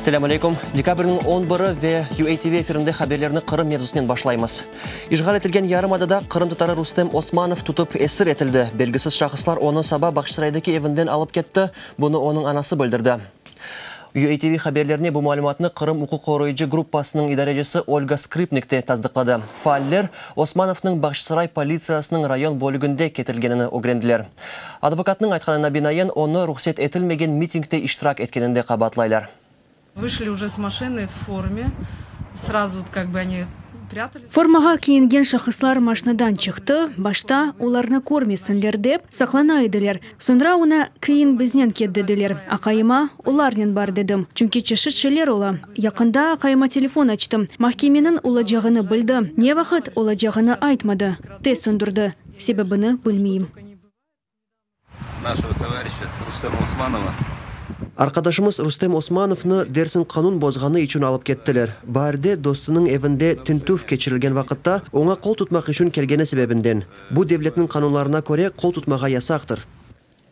Selâm aleyküm. Dekabrniñ on biri ve UATV efirinde haberlerni Qırım mevzusınen başlaymız. İşğal etilgen yarımadada qırımtatarı Rustem Osmanov tutıp esir etildi. Belgisiz şahıslar onı saba Bağçasaraydaki evinden alıp ketti, bunı onıñ anası bildirdi. UATV haberlerine bu malümatnı Qırım uquq qoruyıcı gruppasınıñ idarecisi Olga Skrıpnik de tasdıqladı. Faaller, Osmanovnıñ Bağçasaray politsiyasınıñ rayon bölüginde ketirilgenini ögrendiler. Advokatnıñ aytqanına binaen, onı ruhset etilmegen mitingde iştirak etkeninde qabaatlaylar. Vışli uje s maşinı v forme, srazu kak bı oni prâtались. Formağa kiyingen şahıslar maşinadan çıqtı, başta, olarnı körmesinler dep, saqlana ediler. Soñra oña, Kiyin, biznen ket dediler. Aqayıma, Olarnen bar dedim, çünki çeşit şeyler ola. Yaqında aqayıma telefon açtım, mahkemeniñ olacağını bildi, ne vaqıt olacağını aytmadı, tez söndürdi, sebebini bilmeyim. Našego tovarişa Rustema Osmanova. Arqadaşımız Rustem Osmanovnı dersiñ qanun bozğanı içün alıp kettiler. Baarde dostunıñ evinde tintüv keçirilgen vaqıtta oña qol tutmaq içün kelgeni sebebinden. Bu devletniñ qanunlarına köre qol tutmağa yasaqtır.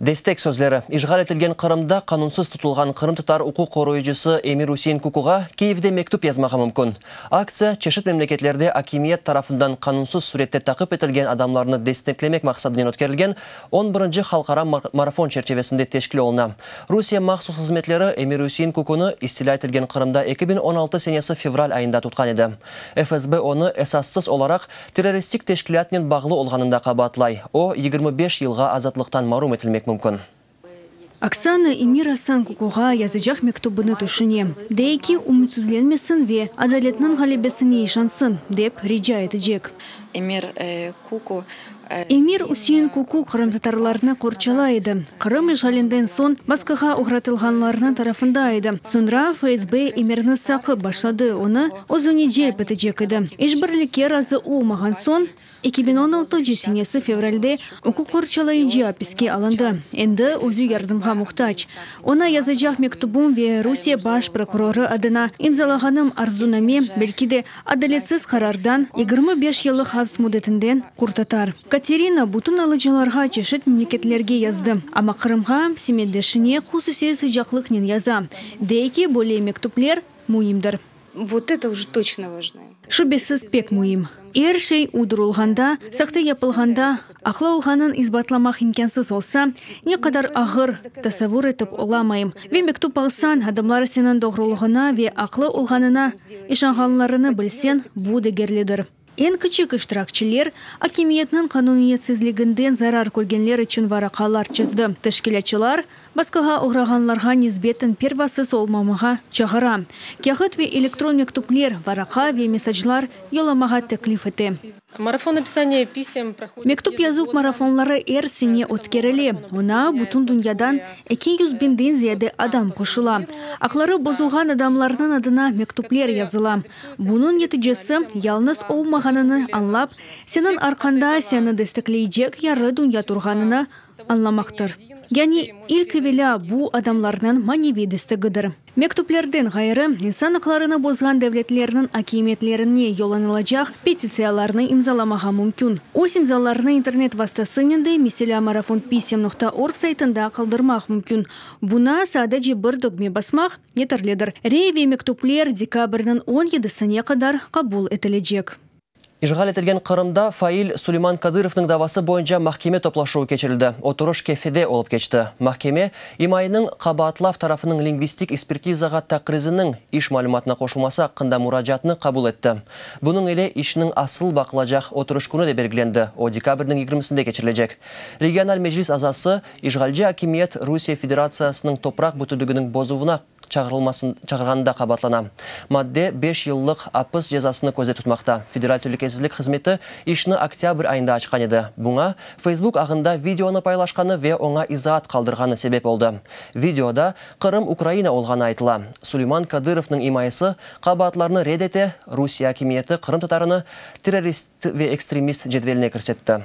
Destek sözleri, İşğal etilgen Qırımda qanunsız tutulğan qırımtatar uquq qoruyıcısı Emir-Usein Kukuğa Kiyevde mektüp yazmağa mümkün. Aktsiya, çeşit memleketlerde akimiyet tarafından qanunsız sürette taqip etilgen adamlarnı desteklemek maqsadınen ötkerilgen on birinci halqara marafon çerçevesinde teşkil oluna. Rusiye mahsus hızmetleri Emir-Usein Kukunı istilâ etilgen Qırımda 2016 senesi fevral ayında tutqan edi. FSB onı esassız olaraq terroristik teşkilâtnen bağlı olğanında qabaatlay. O, 25 yılğa azatlıqtan marum etilmek mümkün. Oksana Emir Asan Kukuğa yazacaq mektübini tüşüne. Dey ki, ümütsizlenmesin ve adaletniñ ğalebesine işansın, dep rica etecek. Emir Kuku. Emir Üsein Kuku qırımtatarlarnı qorçalay edi. Qırım işğalinden soñ basqığa oğratılğanlarnıñ tarafında edi. Soñra FSB Emirni saqıp başladı, onı özüne celp etecek edi. İşbirlikke razı olmağan soñ, 2016 senesi fevralde uquq qorçalayıcı apiske alındı. Endi özü yardımğa muhtac. Oña yazacaq mektübim ve Rusiye Baş prokurorı adına imzalağanım arzuname, belki de, adaletsiz qarardan, 25 yıllıq aps müddetinden qurtatar. Katerina bütün alıcılarğa çeşit memleketlerge yazdı, amma Qırımğa, semetdeşine hususiy sıcaqlıqnen yaza. Dey ki, böyle mektüpler müimdir. Vot eto uje toçno vajno. Şübesiz pek müim. Er şey uydurılğanda, sahte yapılğanda, aqlı olğanın isbatlamaq imkânsız olsa, ne qadar ağır, tasavvur etip olamayım. Ve mektüp alsañ, adamlar seniñ doğrulığına ve aqlı olğanına işanğanlarını bilseñ, bu degerlidir. Eñ kiçik iştirakçiler, akimiyetniñ qanuniyetsizliginden zarar körgenler içün varaqalar çizdi. Teşkilâtçılar, basqığa oğrağanlarğa nisbeten pervasız olmamağa çağıra. Kâğıt ve elektron mektüpler, varaqa ve mesaclar yollamağa teklif ete. Marafon napisaniya pisem prohodit Mektüp yazuv marafonları er sene ötkerile. Oña bütün dünyadan 200 biñden ziyade adam qoşula. Aqları bozulğan adamlarnıñ adına mektüpler yazıla. Bunıñ neticesi, yalnız olmağanını añlap, seniñ arqanda seni destekleycek yarı dünya turğanını añlamaqtır. Yani, ilk evelâ, bu adamlarnıñ maneviy destegidir. Mektüplerden ğayrı, insan aqlarını bozğan devletlerniñ akimiyetlerine yollanılacaq petitsiyalarnı imzalamağa mümkün. Öz imzalarını internet vastasınen de, meselâ, marafonpisem noqta org saytında qaldırmaq mümkün. Buña sadece bir dögme basmaq yeterlidir. Rey ve mektüpler dekabrniñ on yedisine qadar qabul etilecek. İşğal etilgen Qırımda fail Suleyman Kadırovnıñ davası boyunca mahkeme toplaşuvı keçirildi. Oturış Kefede olıp keçti. Mahkeme, imayeniñ qabaatlav tarafınıñ lingvistik ekspertizağa taqriziniñ iş malümatına qoşulması aqqında muracaatnı qabul etti. Bunıñ ile işniñ asıl baqılacaq oturış künü de belgilendi, o dekabrniñ yigirmisinde keçirilecek. Regional meclis azası, işğalci akimiyet Rusiye Federatsiyasınıñ topraq bütünliginiñ bozuvına çağırğanında qabaatlana. Madde beş yıllıq apis cezasını közde tutmaqta. Federal telükesizlik hızmeti işni oktâbr ayında açqan edi. Buña Facebook ağında videonı paylaşqanı ve oña izaat qaldırğanı sebep oldı. Videoda Qırım Ukraina olğanı aytıla. Suleyman Kadırovnıñ imayesi qabaatlarnı red ete, Rusiye akimiyeti qırımtatarını terrorist ve ekstremist cedveline kirsetti.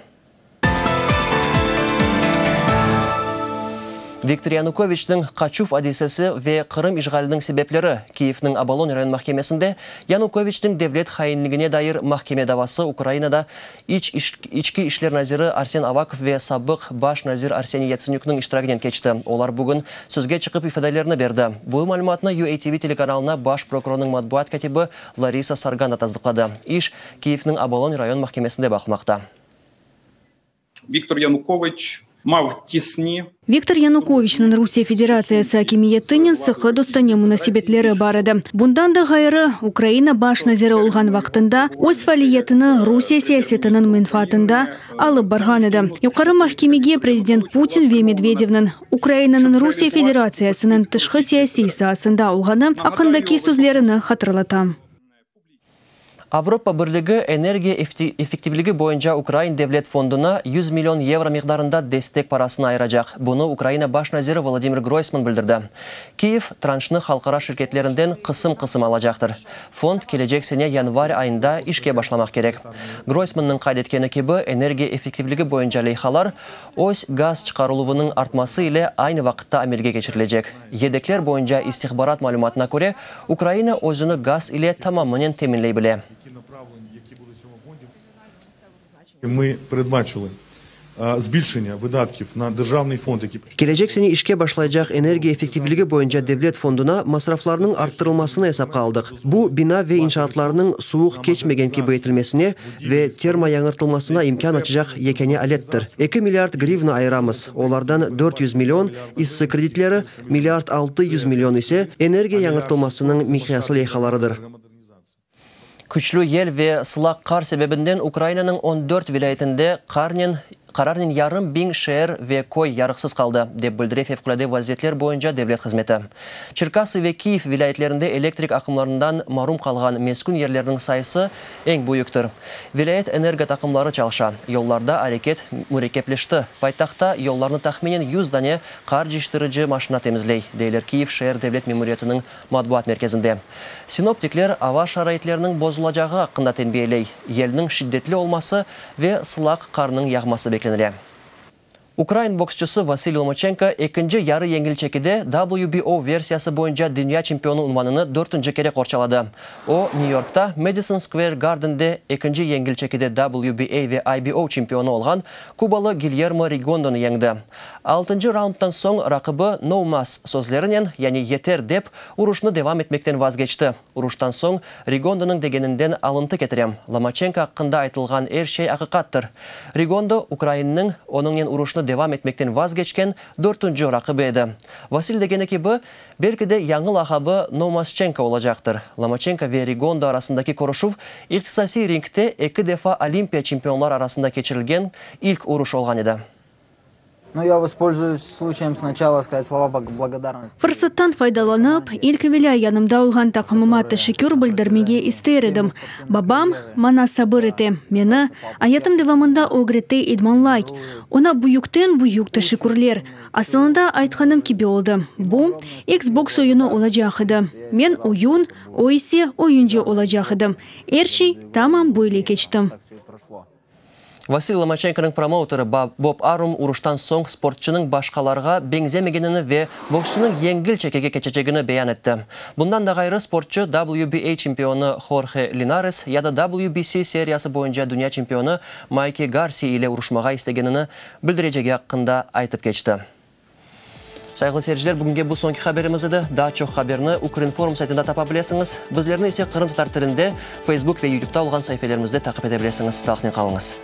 Viktor Yanukoviçniñ qaçuv adisesi ve Qırım işğaliniñ sebepleri Kiyevniñ Obolon rayon mahkemesinde Yanukoviçniñ devlet hainligine dair mahkeme davası Ukrainada İç İçki işler naziri Arsen Avakov ve sabıq baş nazir Arseniy Yatsenükniñ iştiraginen keçti. Olar bugün sözge çıqıp ifadelerini berdi. Bu malümatnı UATV telekanalına baş prokurornıñ matbuat kâtibi Larisa Sargana tasdıqladı. İş Kiyevniñ Obolon rayon mahkemesinde baqılmaqta. Viktor Yanukoviç mav tisni. Viktor Yanukoviçniñ Rusiye Federatsiyası akimiyetinen sıqı dostane munasebetleri bar edi. Bundan da ğayrı, Ukraina baş naziri olğan vaqtında öz faaliyetini Rusiye siyasetiniñ menfaatında alıp barğan edi. Yuqarı mahkemege prezident Putin ve Medvedevniñ Ukrainanıñ Rusiye Federatsiyasınıñ tışqı siyasiy saasında olğanı aqqındaki sözlerini hatırlatam. Avropa Birligi energiya effektivligi boyunca Ukrain devlet fonduna 100 million yevro miqdarında destek parasını ayıracaq. Bunı Ukraina baş naziri Volodımır Groysman bildirdi. Kiyev, tranşnı halqara şirketlerinden qısım-qısım alacaqtır. Fond kelecek sene yanvar ayında işke başlamaq kerek. Groysmannıñ qayd etkeni kibi, energiya effektivligi boyunca leyhalar öz gaz çıqarıluvınıñ artması ile aynı vaqıtta amelge keçirilecek. Yedekler boyunca istihbarat malümatına köre, Ukraina özüni gaz ile tamamınen teminley bile. Kelecek sene işke başlaycaq energiya effektivligi boyunca devlet fonduna masraflarnıñ arttırılmasını esapqa aldıq. Bu, bina ve inşaatlarnıñ suvuq keçmegen kibi etilmesine ve termoyañırtılmasına imkân açacaq yekâne alettir. Eki milliard grivna ayıramız, olardan 400 million, issi kreditleri, milliard 600 million ise, energiya yañırtılmasınıñ miqyaslı leyhalarıdır. Küçlü yel ve sılaq qar sebebinden Ukrainanıñ on dört vilâyetinde qarnen qararnen yarım biñ şeer ve köy yarıqsız qaldı, dep bildire Fevqulâde vaziyetler boyunca devlet hızmeti. Çerkası ve Kiyev vilâyetlerinde elektrik aqımlarından marum qalğan meskün yerlerniñ sayısı eñ büyüktir. Vilâyet energo taqımları çalışa, yollarda areket mürekkepleşti, paytahtta yollarnı tahminen 100 dane qar cıyıştırıcı maşina temizley, deyler Kiyev şeer devlet memuriyetiniñ matbuat merkezinde. Sinoptikler ava şaraitleriniñ bozulacağı aqqında tenbiyeley, yelniñ şiddetli olması ve sılaq qarnıñ yağması beklenile. Ukrain boksçusı Vasiliy Lomaçenko ekinci yarı yengil çekide WBO versiyası boyunca dünya çempionı unvanını dörtünci kere qorçaladı. O, Nyu-Yorkta Madison Square Gardende ekinci yengil çekide WBA ve IBO çempionı olğan kubalı Gilyermo Rigondonı yeñdi. Altıncı raunddan soñ raqibi No mas sözlerinen, yani yeter dep, uruşnı devam etmekten vazgeçti. Uruştan soñ Rigondonıñ degeninden alıntı ketirem, Lomaçenko aqqında aytılğan er şey aqiqattır. Rigondo, ukrainniñ onıñnen uruşnı devam etmekten vazgeçken dörtünci raqibi edi. Vasil degeni kibi, belki de yañı lağabı Nomasçenko olacaqtır. Lomaçenko ve Rigondo arasındaki körüşüv ihtisasiy ringte eki defa olimpiya çempionlar arasında keçirilgen ilk uruş olğan edi. Fırsattan faydalanıp, ilk evelâ yanımda olğan taqımıma teşekkür bildirmege ister edim. Babam maña sabır ete, meni ayatım devamında ögrete, idmanlay. Oña büyükten-büyük teşekkürler. Asılında, aytqanım kibi oldı, bu, Xbox oyunı olacaq edi. Men oyun, o ise oyuncı olacaq edi. Er şey tamam böyle keçti. Vasiliy Lomaçenkonıñ promouteri Bob Arum uruştan soñ sportçunıñ başqalarğa beñzemegenini ve boksçunıñ yengil çekige keçecegini beyan etti. Bundan da ğayrı, sportçu WBA çempionı Horhe Linares ya da WBC seriyası boyunca dünya çempionı Mayki Garsiya ile uruşmağa istegenini bildirecegi aqqında aytıp keçti. Sayğılı seyirciler, bugünge bu soñki haberimiz edi. Daa çoq haberni Ukrinform saytında tapa bilesiñiz. Bizlerni ise qırımtatar tilinde Facebook ve YouTubeta olğan saifelerimizde taqip ete bilesiñiz. Sağlıqnen qalıñız.